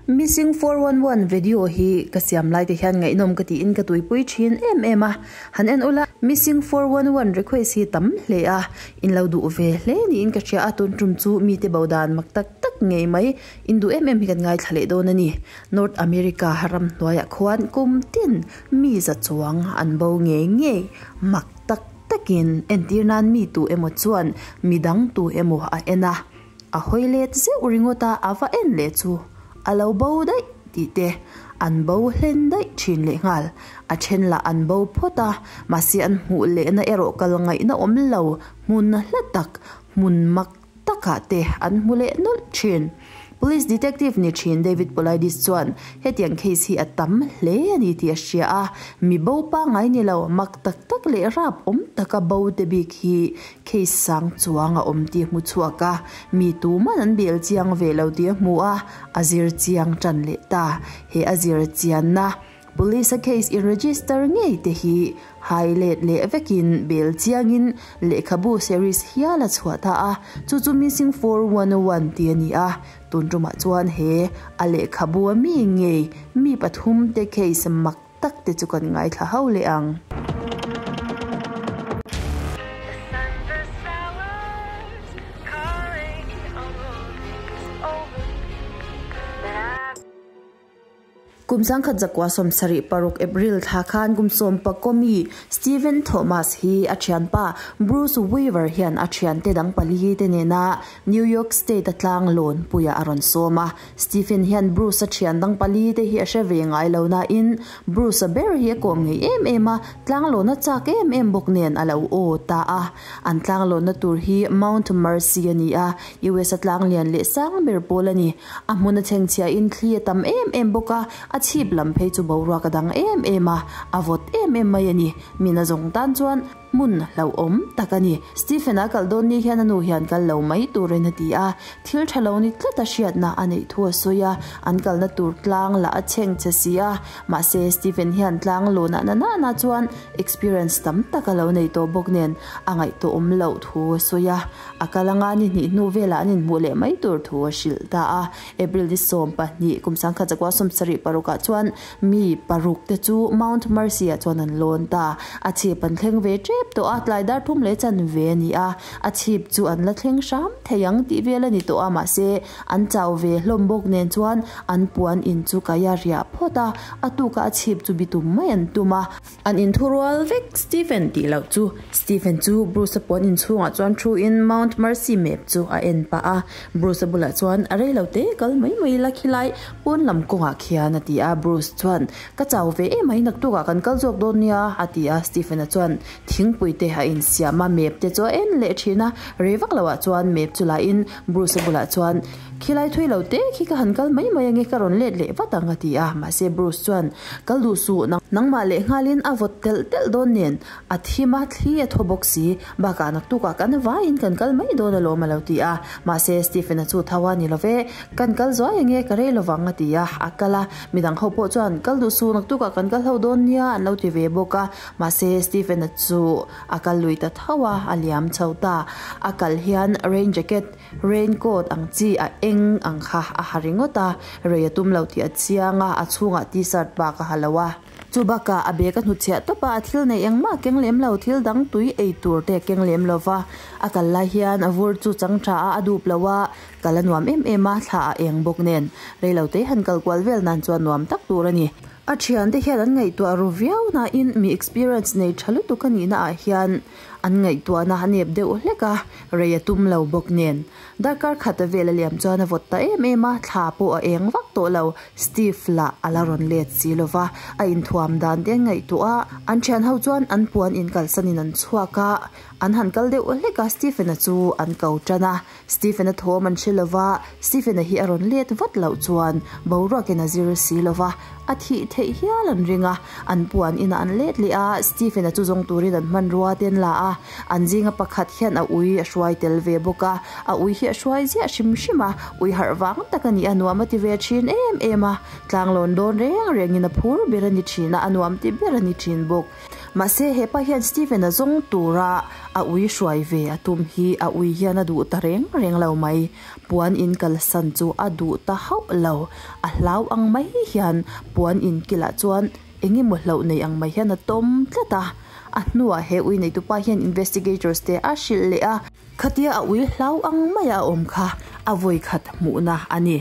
Missing 411 video hi ka siam lai te hian ngaihnawm ka tiin ka tuipui thin em em a, han en ula Missing 411 request hi tam hle a, in lo duh ve hle niin ka hria a, tun tum chu mite bo dan mak tak tak ngei mai in duh em em hi kan ngaithla leh dawn a ni. North America ramhnuaiah khuan kum tin mi za chuang an bo ngei ngei mak tak takin entir nan mi tu emaw chuan midang tu emaw a en a. A hawi let zeuh ringawt a, a va en leh chu a lo bo daih tih te an bo hlen daih thin lehnghal. A then lah an bo phawt a, mahse an hmuh lehna erawh kal ngaihna awm lo, hmun hla tak, hmun mak takah te an hmu leh nawlh thin. Police detective ni thin David Paulides chuan hetiang case hi a tam hle a ni tih a hria a, mi bo pangngai ni lo, mak tak tak leh rap awm taka bo te bik hi Case sang chuang a awm tih hmu chhuak a, mi tuman an bel chiang ve lo tih a hmu a, a zir chiang tan leh ta. He a zir chianna Police a case in register ngei te hi hai let leh vekin bel chiangin lehkhabu series hial a chhuah ta a, chu chu Missing 411 tih a ni a. Tun tumah chuan he a lehkhabu a mi ngei mi pathum te case mak tak te chu kan ngaithla ho leh ang. Kum sangkhat zakua 76 April thla khan kum sawmpakaw mi Stephen Thomas hi a thianpa Bruce Weaver hian a thiante dang pali te nena New York State a tlang lawn puiah a rawn sawm a. Stephen hian Bruce-a thian dang pali te hi a hre ve ngai lo nain Bruce-a ber hi a kawm ngei em em a, tlanglawnna chak em em bawk nen a lo aw ta a. An tlanglawnna tur hi Mount Mercy a ni a, US-a tlang lian leh sang ber pawl a ni. A hmun a chhengchhiain thli a tam em em bawk a, a chhip lam phei chu boruak a dang em em a, a vawt em em mai a ni. Mina zawng tan chuan. Hmun hlauhawm tak a ni. Stephen-a kal dawn ni hian a nu hian kal lo mai turin a ti a, thil tha lo ni tlat a hriatna a neih thu a sawi a, an kalna tur tlang lah a chheng che si a. Mahse, Stephen hian tlang lawnah na nana chuan experience tam tak a lo nei tawh bawk nen a ngaihtuahawm loh thu a sawi a, a kal anga ni hnih hnu velah an inhmuh leh mai tur thu a hrilh ta a. April ni 12, kum 1976 ah chuan Mi paruk te chu Mount Mercy ah chuan an lawn ta. A chhip an thleng ve tep tawh a, tlai dar thum leh chan ve a ni a. A chhip chu an la thleng hram thei ang tih vel a ni tawh a, mahse an chau ve hlawm bawk nen chuan an puan in chu kai a riah phawt a, a tuka a chhip chu bitum mai an tum a. An inthurual vek Stephen tih loh chu. Stephen chu Bruce-a puan inchhungah chuan thu in Mount Mercy map chu a en pah a. Bruce-a bulah chuan a rei lo te kal mai mai la khilai pawn lam kawngah khian a ti a. Bruce chuan ka chau ve em mai naktukah kan kal zawk dawn nia a ti a. Stephen-a chuan thingpui te a insiam a, map te chu a en leh thin a. Rei vak loah chuan map chu la in Bruce-a bulah chuan khilai thui lo te khi ka han kal mai mai ange ka rawn let leh vat ang a ti a. Mahse Bruce chuan Kal duh suh, nangmah leh nghalin a vawt telh telh dawn nen, a thim a, thli a thaw bawk si, bakah naktukah kan vaiin kan kal mai dawn alawm a lo ti a. Mahse, Stephen-a chu tho a ni lo ve, kan kal zuai ange, ka rei lovang a ti a, a kal a. Midang ho pawh chuan, Kal duh suh, naktukah kan kal ho dawn nia an lo ti ve bawk a. Mahse, Stephen-a chu a kal lui ta tho a, a liam chho ta. A kal hian rain jacket, Rain coat ang chi a eng ang kha a ha ringawt a, rei a tum lo tih a chiang a, a chhungah t-shirt bak a ha lo a. Chu bakah a bag a hnutchhiah tawp a, a thil nei engmah a keng lem lo, thil dang tui ei tur te a keng lem lo va. A kal lai hian a vur chu chang tha a, a dup lo a, kal a nuam em em a, thla a eng bawk nen. Rei lo te han kal kual vel nan chuan nuam tak tur a ni. A thiante hian an ngaihtuah ru viau nain mi experience nei tha lutuk a nihna ah hian An ngaihtuahna a nep deuh hlek a, rei a tum lo bawk nen. Darkar khat a vel a liam chuan a vawt ta em em a, thla pawh a eng vak tawh lo. Steve lah a la rawn let si lo va, a inthuam dan te an ngaihtuah a, an thian ho chuan an puan inkalsanin an chhuak a, an han kal deuh hlek a, Stephen-a chu an ko tan a. Stephen-a thawm an hre lo va, Stephen-a hi a rawn let vat loh chuan boruakin a zir si lo va, a thih theih hial an ring a. An puan inah an let leh a, Stephen-a chu zawng turin an hmanrua te an la a, an zinga pakhat hian a ui a hruai tel ve bawk a, a ui hi a hruai ziah hrim hrim a, ui harh vang tak a ni a, nuam a ti ve thin em em a, tlanglawn dawn reng rengin a phur ber a ni thin a, a nuam ti ber a ni thin bawk. Mahse hepa hian Stephen-a zawng tura a ui hruai ve a tum hi a ui hian a duh ta reng reng lo mai. Puan in kalsan chu a duh ta hauh lo. A hlau ang mai hian puan in kilah chuan eng emaw hlauh nei ang mai hian a tawm tlat a. A hnuah he ui neitupa hian investigators te a hrilh leh a. Khatia a ui hlau ang maia a awm kha a vawi khat hmuhna a ni.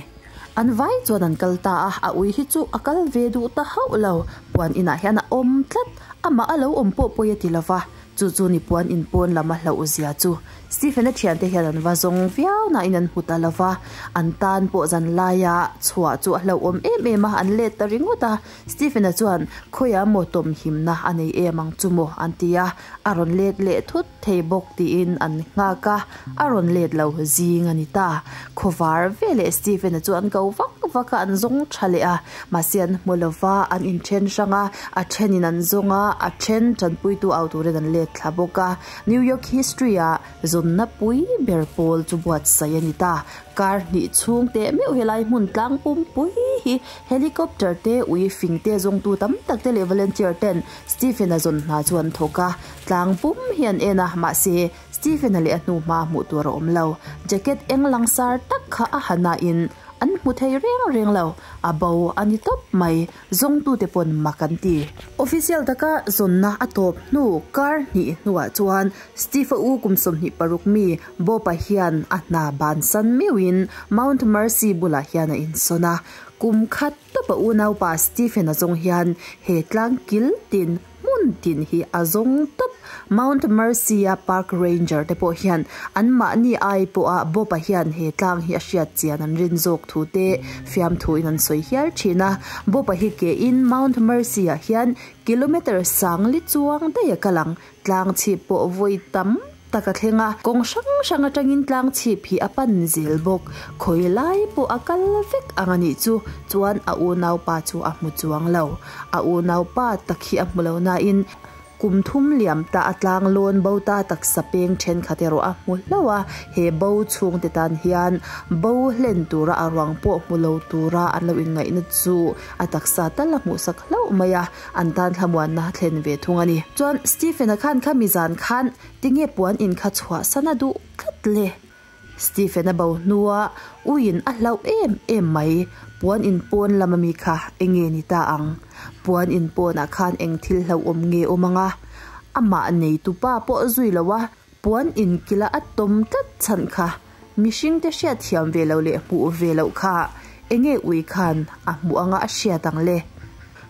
An vai chuan an kal ta a, a ui hi chu a kal ve duh ta hauh lo. Puan inah hian a awm tlat, amah a lo awm pawh pawi a ti lo va, chu chu ni puan in pawn lam a hlauh zia chu. Stephen-a thiante hian an va zawng viau nain an hmu ta lo va, an tan pawh zan laia chhuah chu a hlauhawm em em a, an let ta ringawt a. Stephen-a chuan, Khawiah maw tawmhimna a nei em ang chu maw? an ti a, a rawn let leh thut thei bawk tiin an nghak a, a rawn let lo zing a ni ta. Khawvar veleh Stephen-a chu an ko vak vak a, an zawng tha leh a, mahse an hmu lo va, an inthen hrang a, a thenin an zawng a, a then tanpuitu au turin an let thla bawk a. New York history-ah zawnna pui ber pawl chu buatsaih a ni ta. Kar hnih chhung teh meuh helai hmun tlang pumpui hi helicopter te, ui fing te, zawngtu tam tak te leh volunteer ten Stephen-a zawn hna chu an thawk a, tlang pum hi an en a, mahse Stephen-a leh a hnu hma hmuh tur a awm lo. Jacket eng langsar tak kha a ha nain an hmu thei reng reng lo, a bo a ni tawp mai, zawngtute pawn mak an ti. Official taka zawnna a tawp hnu kar hnih hnuah chuan Steve-a u kum 26 mi Bob-a hian a hna bansan meuhin Mount Mercy bulah hian a insawn a, kum khat tawpa unaupa Stephen-a zawng hian he tlang kil tin hmun tin hi a zawng tawp. Mount Mercy-a park ranger te pawh hian anmahni ai pawha Bob-a hian he tlang hi a hriat chian an rin zawk thu te fiamthuin an sawi hial thin a. Bob-a hi kein Mount Mercy-ah hian kilometre sang li chuang daih a kal ang. Tlang chhip pawh vawi tam tak a thleng a, kawng hrang hrang atangin tlang chhip hi a pan zel bawk. Khawi lai pawh a kal vek ang a nih chu, chuan a unaupa chu a hmu chuang lo. A unaupa tak hi a hmu lo nain kum thum liam ta a tlang lawn bo ta taksa peng thenkhat erawh a hmu hlauh a, he bo chhungte tan hian bo hlen tura a ruang pawh hmu lo tura an lo inngaihna chu a taksa tal a hmuhsak hlauh mai a. An tan thlamuanna thlen ve thung a ni. Chuan Stephen-a khan kha mizan khan tinge puan in kha chhuahsan a duh tlat le? Stephen-a bo hnua uiin a hlauh em em mai. Puan in pawn lam ami kha enge ni ta ang? Puan in pawnah khan eng thil hlauhawm nge awm anga? Amah neitupa pawh zui lo a, puan in kila a tawm tlat chhan kha mihringte hriatthiam ve loh leh hmuh ve loh kha enge ui khan a hmuh anga a hriat ang le?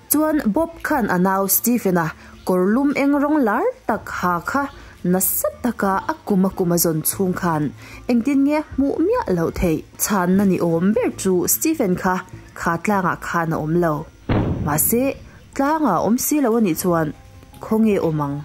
Chuan Bob khan a nau Stephen-a kawr lum eng rawng lar tak ha kha nasa taka a kum a kum a zawn chhung khan engtin nge hmuh miah loh theih? Chhanna ni awm ber chu Stephen kha kha tlangah khan a awm lo. Mahse, tlangah a awm si lo a nih chuan khawnge awm ang?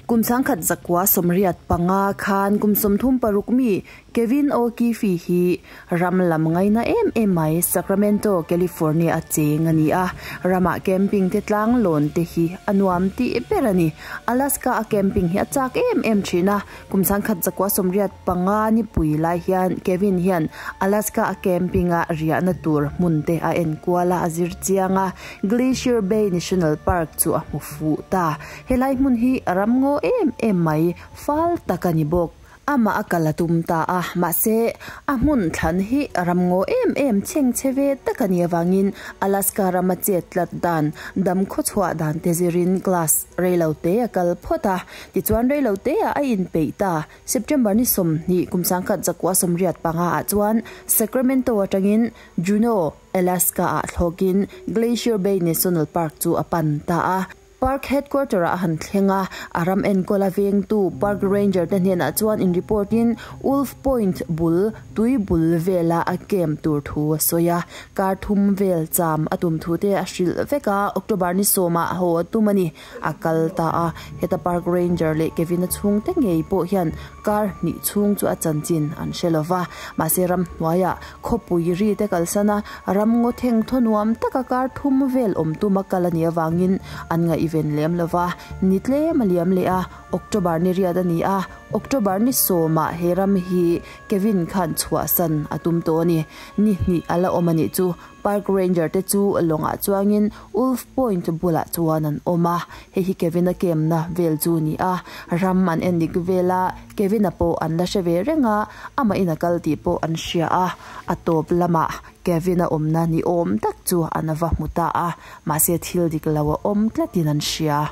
Kum 1985 khan kum 36 mi Kevin O'Keefe hi ram lam ngaina em em mai Sacramento, California a cheng a ni a. Ramah camping te tlang lawn te hi a nuam tih ber a ni. Alaska a camping hi a chak em em thin a. Kum 1985 nipui lai hian Kevin hian Alaska a camping a riahna tur hmun te a enkual a, a zir chiang a. Glacier Bay National Park chu a hmu fuh ta. Helai hmun hi ram ngaw em em mai, fal tak a ni bawk. Amah a kal a tum ta a, mahse a hmun thlan hi ram ngaw em em chheng chhe ve tak a nih avangin Alaska rama chet tlat dan, dam khaw chhuah dan te zirin class reilo te a kal phawt a. Tichuan reilo te ah a inpeih ta. September ni 20 kum 1985 ah chuan Sacramento atangin Juneau, Alaska ah thlawkin Glacier Bay National Park chu a pan ta a. Park headquarter ah a han thleng a, a ram enkawl a vengtu park ranger te hnenah chuan in report in Wolf Point bul tui bul vela a camp tur thu a sawi a. Kar thum vel cham a tum thu te a hrilh vek a, October ni 10 ah haw a tum a ni. A kal ta a, heta park ranger leh Kevin-a chhungte ngei pawh hian kar hnih chhung chu a chanchin an hre lo va. Mahse ramhnuaiah khawpui ri te kalsan a, ram ngaw theng thaw nuam taka kar thum vel awm tuma kal a nih avangin an ngaihven lem lo va. Ni tlem a liam leh a, October ni riat a ni a, October ni sawmah he ram hi Kevin khan chhuahsan a tum tawh a ni. Ni hnih a la awm a nih chu. Park Ranger te chu lawngah chuangin Wolf Point bulah chuan an awm a, hei hi Kevin-a kemna vel chu a ni a. Ram an en dik vel a, Kevin-a pawh an la hre ve reng a, amah in a kal tih pawh an hria a. A tawp lamah Kevin-a awmna ni awm tak chu an va hmu ta a, mahse thil dik lo a awm tlatin an hria.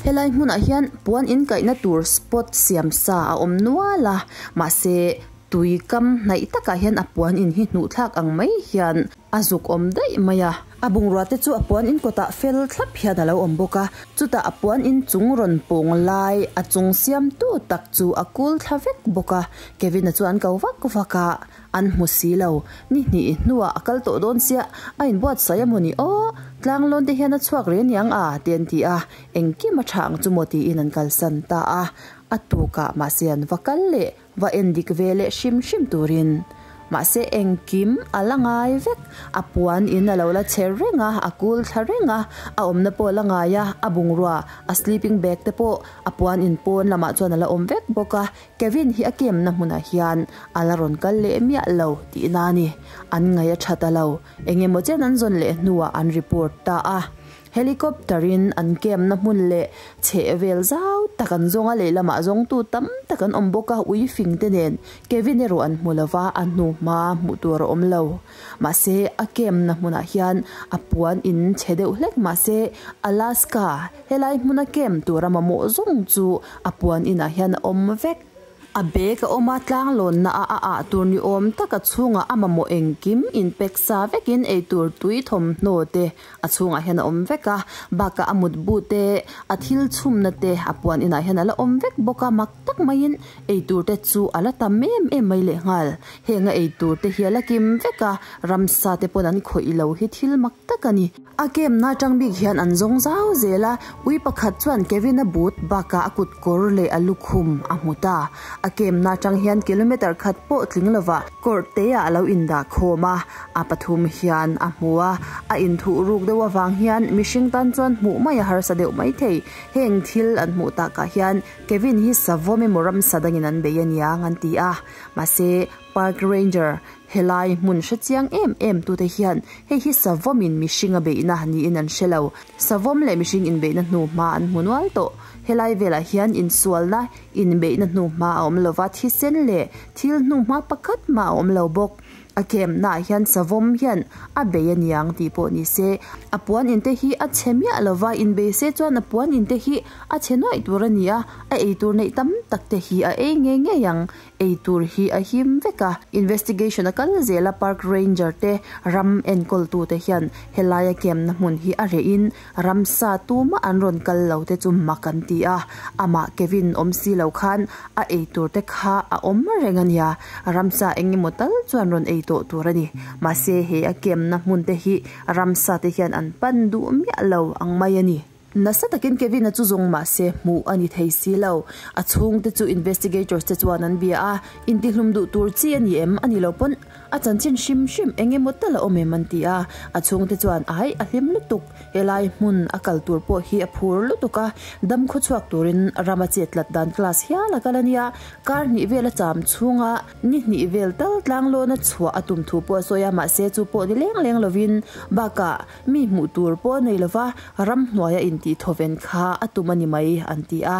Helai hmunah hian puan inkaihna tur spot siam sa a awm nual a, mahse tui kam hnaih takah hian a puan in hi hnuh thlak ang mai hian a zuk awm daih mai a. A bungrua te chu a puan in kawtah fel thlap hian a lo awm bawk a, chutah a puan in chung rawn pawng lai a chung siamtu tak chu a kul thla vek bawk a, Kevin-a chu an ko vak vak a. An hmu si lo. Ni hnih hnuah a kal tawh dawn chiah, a inbuatsaih a maw ni aw? Tlanglawn te hian a chhuak reng aniang a, te an ti a, engkim a tha ang chu maw tiin an kalsan ta a. A tukah mahse an va kal leh, va en dik ve leh hrim hrim turin. Mahse engkim a la ngai vek, a puan in a lo la che reng a, a kul thla reng a, a awmna pawh a la ngai a, a bungrua, a sleeping bag te pawh a puan in pawn lamah chuan a la awm vek bawk a. Kevin hi a kemna hmunah hian a la rawn kal leh miah lo tihna a ni. An ngaih a tha ta lo. Eng emaw chen an zawn leh hnuah an report ta a. Helicopter in an kemna hmun leh chheh vel zau tak an zawng a, lehlamah zawngtu tam tak an awm bawk a, ui fing te nen Kevin erawh an hmu lova, a hnu hma hmuh tur a awm lo. Mahse, a kemna hmunah hian a puan in chhe deuh hlek mahse Alaska Helai hmuna kem tura mamawh zawng chu a puan inah hian a awm vek. A bag a awm a, tlanglawnna a a ah tur ni awm tak a chhungah a mamawh engkim inpek sa vekin eitur tui thawmhnaw te a chhungah hian a awm vek a, bakah a mutbu te, a thil chhumna te a puan inah hian a la awm vek bawk a, mak tak maiin eitur te chu a la tam em em mai lehnghal. Heng a eitur te hi a la kim vek a, ramsa te pawn an khawih lo hi thil mak tak a ni. A kem na tang bik hian an zawng zau zel a, ui pakhat chuan Kevin-a but bakah a kut kawr leh a lukhum a hmu ta. A kem na tang hian kilometer khat pawh tling lovah kawr te ah a lo indah khawm a, a pathum hian a hmu a, a inthuh ruk deuh avang hian mihring tan chuan hmuh mai a harsa deuh mai thei. Heng thil an hmuh takah hian Kevin hi savawm emaw ramsa dangin an bei aniang an ti a, mahse Park Ranger Helai hmun hre chiang em em tute hian hei hi savawmin mihring a beihna niin an hre lo. Savawm leh mihring inbeihna hnu hma an hmu nual tawh. Helai velah hian insualna, inbeihna hnu hma a awm lova, thisen leh thil hnu hma pakhat mah a awm lo bawk. A kemnaah hian savawm hian a bei aniang tih pawh ni se, a puan inte hi a chhe miah lova, inbei se chuan a puan inte hi a chhe nuaih tur a ni a, a eitur neih tam tak te hi a ei ngei ngei ang. Ei tur hi a him vek a, investigation a kal zel a, park ranger te ram enkawl tu te hian helaia kemna hmun hi a reh in ramsa tumah an rawn kal lo te chu mak an ti a, amah Kevin awm si lo khan a ei tur te kha a awm reng a nia, ramsa eng emaw tal chuan rawn ei tawh tur a ni, mahse he a kemna hmun te hi ramsa te hian an pan duh miah lo ang mai a ni. Nasa takin Kevin-a chu zawng mah se hmuh a ni thei si lo. A chhungte chu investigators te chuan an bia a, intihlum duh tur chi a ni em? A ni lo pawn a chanchin hrim hrim eng emaw tal a awm em an ti a. A chhungte chuan ai a hlim lutuk, helai hmun a kal tur pawh hi a phur lutuk a, dam khawchhuak turin ram a chet tlat dan class hial a kal a nia, kar hnih vel a cham chhunga ni hnih vel tal tlanglawn a chhuah a tum thu pawh a sawi a, mahse chu pawh ni leng leng lovin bakah Mi hmuh tur pawh a nei lova, ramhnuaia intih thawven kha a tum a ni mai, an ti a.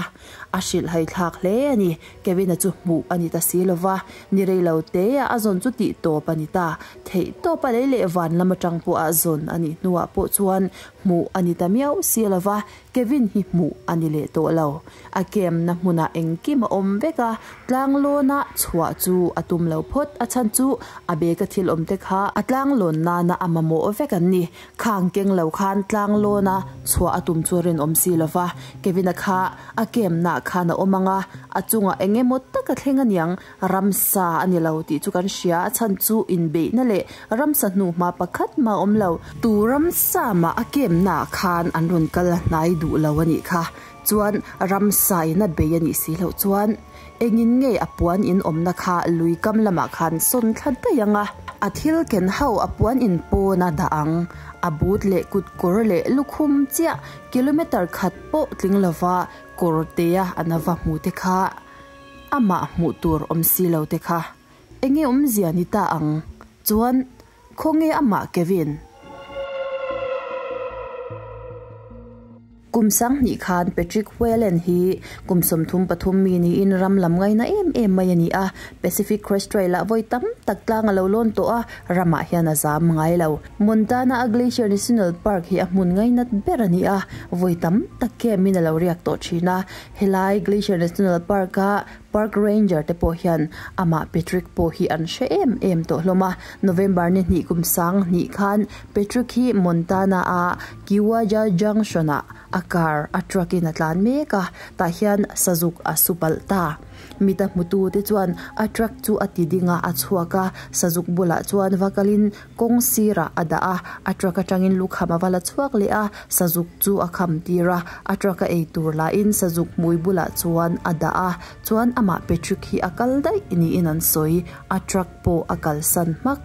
A hrilh haithlak hle a ni. Kevin-a chu hmuh a ni ta si lova, ni rei lo teah a zawn chu tih tawp a ni ta. Theih tawp a lei leh van lam atang pawh a zawn a nih hnuah pawh chuan hmuh a ni ta miau si lova, Kevin hi hmuh a ni leh tawh lo. A kemna hmunah engkim a awm vek a, tlanglawn-a chhuah chu a tum lo phawt. A chhan chu a bag-a thil awm te kha a tlanglawn nana a mamawh vek an ni. Khang keng lo khan tlanglawn-a chhuah a tum chu a rinawm si lo va, Kevin-a kha a kemnaah khan a awm ang a, a chungah eng emaw tak a thleng aniang. Ramsa a ni lo tih chu kan hria, a chhan chu inbeihna leh ramsa hnuhma pakhat mah a awm lo. Tu ramsa mah a kemnaah khan an rawn kal hnai duh lo a nih kha. Chuan ramsa in a bei a nih si loh chuan engin nge a puan in awmna kha lui kam lamah khan sawn thla daih ang a, a thil ken ho a puan in pawn a dah ang, a but leh kut kawr leh lukhum chiah kilometer khat pawh tling lova kawr te a an va hmu te kha. Amah hmuh tur awm si lo te kha enge awmzia ni ta ang? Chuan khawnge amah Kevin? Kum 2000 khan Patrick Whelan hi kum 33 mi niin ram lam ngaina em em mai a ni a. Pacific Crest Trail ah vawi tam tak tlang a lo lawn tawh a, ramah hian a zam ngai lo. Montana a Glacier National Park hi a hmun ngainat ber a ni a, vawi tam tak camp in a lo riak tawh thin a. Helai Glacier National Park a Park Ranger te pawh hian amah Patrick pawh hi an hre em em tawh hlawm a. November ni hnih kum 2000 khan Patrick hi Montana a Kiwaja Junction ah a car a truck in a tlan mek a, tah hian sazuk a su palh ta. Mita hmutu te chuan a truck chu a ti ding a, a chhuak a, sazuk bulah chuan va kalin kawng sirah a dah a, a truck atangin lukham a va la chhuak leh a, sazuk chu a kham tir a, a truck a ei tur lahin sazuk hmui bulah chuan a dah a, chuan amah Patrick hi a kal daih niin an sawi, a truck pawh a kalsan hmak.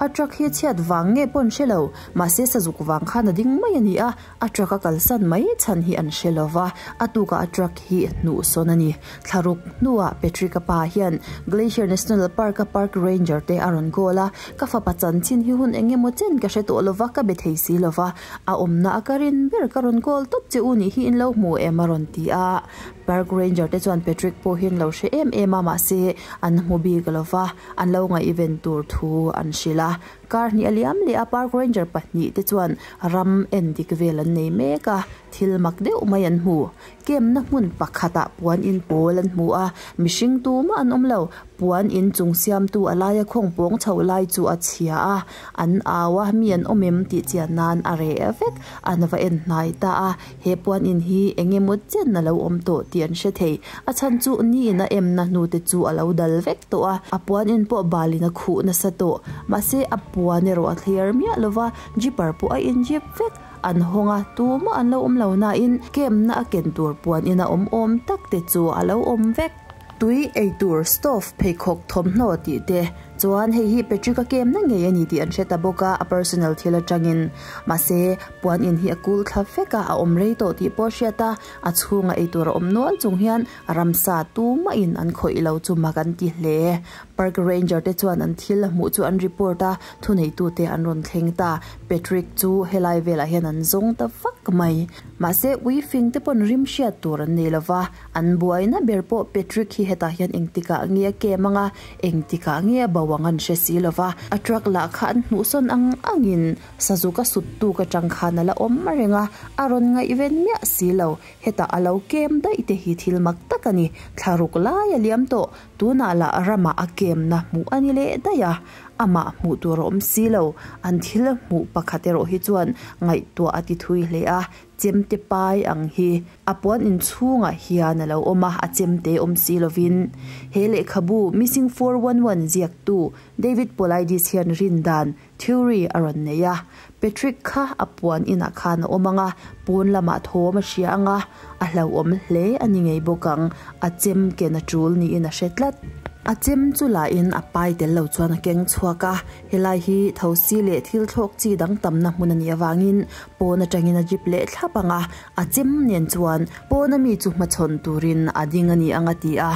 A truck hi chhiat vang nge pawh an hre lo, mahse sazuk vang khan a ding mai a ni a, a truck a kalsan mai chhan hi an hre lo va, a tukah a truck hi hnuh sawn a ni. Thlaruk hnuah Patrick-a pa hian Glacier National Park-a park ranger te a rawn call a, Ka fapa chanchin hi hun eng emaw chen ka hre tawh lo va, ka be thei si lo va, a awmna a ka rin ber ka rawn call tawp che u nih hi in lo hmu em a rawn ti a. Park ranger te chuan Patrick pawh hi an lo hre em em a, mahse an hmu bik lo va, an lo ngaihven tur thu an hrilh a. Kar hnih a liam leh a, park ranger pahnih te chuan ram en dik vel an nei mek a, thil mak deuh mai an hmu. Kemna hmun pakhatah puan in pawl an hmu a, mihring tumah an awm lo. Puan in chung siamtu a laia khawng pawng chho lai chu a chhia a, an au a, mi an awm em tih chian nan a reh vek. An va en hnai ta a, he puan in hi eng emaw chen a lo awm tawh tih an hre thei. A chhan chu niin a emna hnute chu a lo dal vek tawh a, a puan in pawh balin a khuh nasa tawh. Mahse a puan erawh a thler miah lova, jeeper pawh a in jeep vek. An hawng a, tumah an lo awm lo nain camp-na a ken tur puan ina awm awm tak te chu a lo awm vek. Tui ei tur stove pheikhawk thawmhnaw tih te chuan hei hi Patrick-a camp-na ngei a ni tih an hre ta bawk a, a personal thil atangin. Mahse, puan in hi a kul thla vek a, a awm rei tawh tih pawh a hriat a, a chhunga ei tur a awm nual chung hian ramsa tumahin an khawih lo chu mak an ti hle. Park ranger te chuan an thil a hmuh chu an report a, thuneitute an rawn thleng ta. Patrick chu helai velah hian an zawng ta vak mai. Mahse, ui fing te pawn rim hriat tur an nei lova, an buaina ber pawh Patrick hi hetah hian engtikah nge a kem ang a, engtikah nge a bo ang an hre si lova. A truck lah kha an hnuhsawn ang angin sazuk a sut tuk atang khan a la awm reng a, a rawn ngaihven miah si lo. Hetah a lo kem daih te hi thil mak tak a ni. Thlaruk lai a liam tawh. Tunah lah ramah a kemna hmuh a ni leh daih a, amah hmuh tur a awm si lo. An thil hmuh pakhat erawh hi chuan ngaihtuah a ti thui hle a, chemte pai ang hi a puan inchhungah hian a lo awm a, a chemte awm si lovin. He lehkhabu Missing 411 ziaktu David Paulides hian rindan Theory a rawn nei a, Patrick kha a puan inah khan a awm ang a, pawn lamah thawm a hria ang a, a hlauhawm hle a ni ngei bawk ang, a chem ken a tul niin a hre tlat. A chem chu lahin a pai tel lo chuan a keng chhuak a, helai hi thosi leh thil thlawk chi dang tamna hmun a nih avangin pawn atangin a jip leh thlap ang a, a chem nen chuan pawna mi chu hmachhawn turin a ding a ni ang a ti a.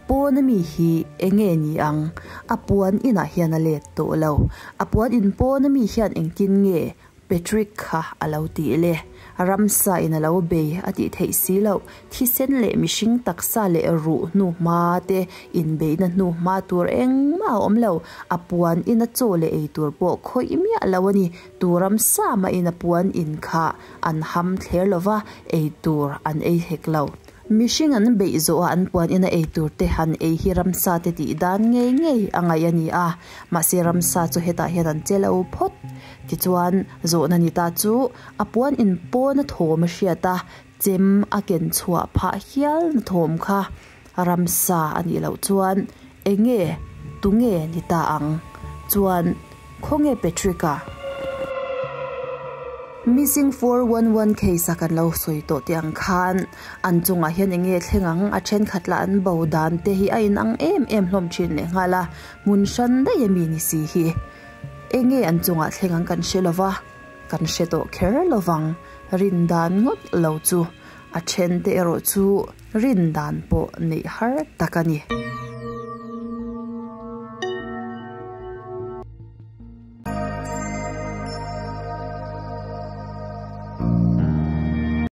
Pawn ami hi enge ni ang? A puan inah hian a let tawh lo. A puan in pawn ami hian engtin nge Patrick kha a lo tih le? Ramsa in a lo bei a tih theih si loh. Thisen leh mihring taksa leh ruh hnu hma te inbeihna hnu hma tur engmah a awm lo. A puan in a chaw leh ei tur pawh khawih miah lo a ni. Tu ramsa mah in a puan in kha an ham thler lova, ei tur an ei hek lo. Mihring an beih zawh a an puan ina ei tur te han ei hi ramsa te tih dan ngei ngei a ngaih a ni a, mahse ramsa chu hetah hian an che lo phawt. Tichuan, zawhna ni ta chu a puan in pawn a thawm a hriat a, chem a ken chhuah phah hial na thawm kha ramsa a nih loh chuan enge tunge ni ta ang? Chuan Khawnge Patrick-a? Missing 411 case a kan lo sawi tawh tih ang khan an chungah hian eng nge thleng ang? A thenkhat lah an bo dan te hi a inang em em hlawm thin leh nghal a, hmun hran daih a mi ni si hi. Eng nge an chungah thleng ang kan hre lova, kan hre tawh kher lovang. Rin dan ngawt lo chu a then te erawh chu. Rin dan pawh neih har tak a ni.